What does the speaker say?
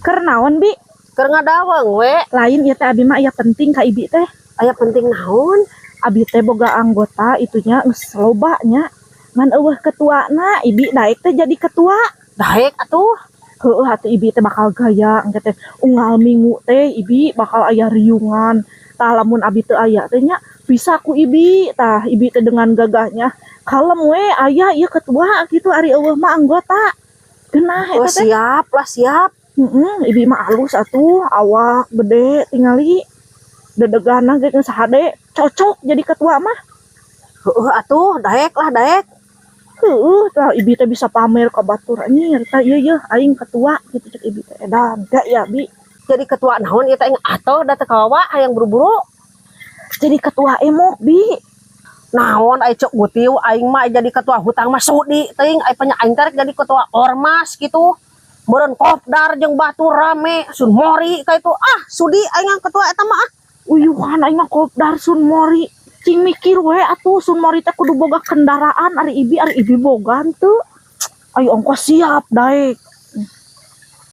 Keur naon, Bi? Keur ngadaweng we. Lain, ieu teh abi mah aya penting ka Ibi teh. Aya penting naon? Abi teh boga anggota itunya geus loba nya. Ngan euweuh ketuana, Ibi daek teh jadi ketua? Daek atuh. Heueuh atuh, Ibi teh bakal gaya engke teh unggal minggu teh Ibi bakal aya riungan. Tah, lamun abi teu aya teh nya bisa ku Ibi. Tah, Ibi teh dengan gagahnya kalem we aya ieu ketua gitu, ari euweuh mah anggota. Geunah Oh, eta teh. siap lah, siap. Heeh, Ibi mah alus atuh, awak gede tingali. Dedegana ge geus hade, cocok jadi ketua mah. Heueuh atuh, daek lah, daek. Heueuh, tah Ibi teh bisa pamer ka batur, anjir, tah ieu yeuh aing ketua gitu cek Ibi teh. Edan, gak ya, Bi? Jadi ketua naon ieu teh, aing atuh da teu kawawa hayang buru-buru. Jadi ketua emok, Bi. Naon ai cok gutiu, aing mah jadi ketua hutang mah sudi teuing, ai panya aing teh rek jadi ketua ormas gitu. Meureun kopdar jeung batur rame, sun mori ka itu. Ah, sudi aing yang ketua eta mah ah. Uyuhan aing mah kopdar sun mori. Cing mikir we atuh, sun mori teh kudu boga kendaraan, ari Ibi boga henteu? Ayo ongkos siap daek.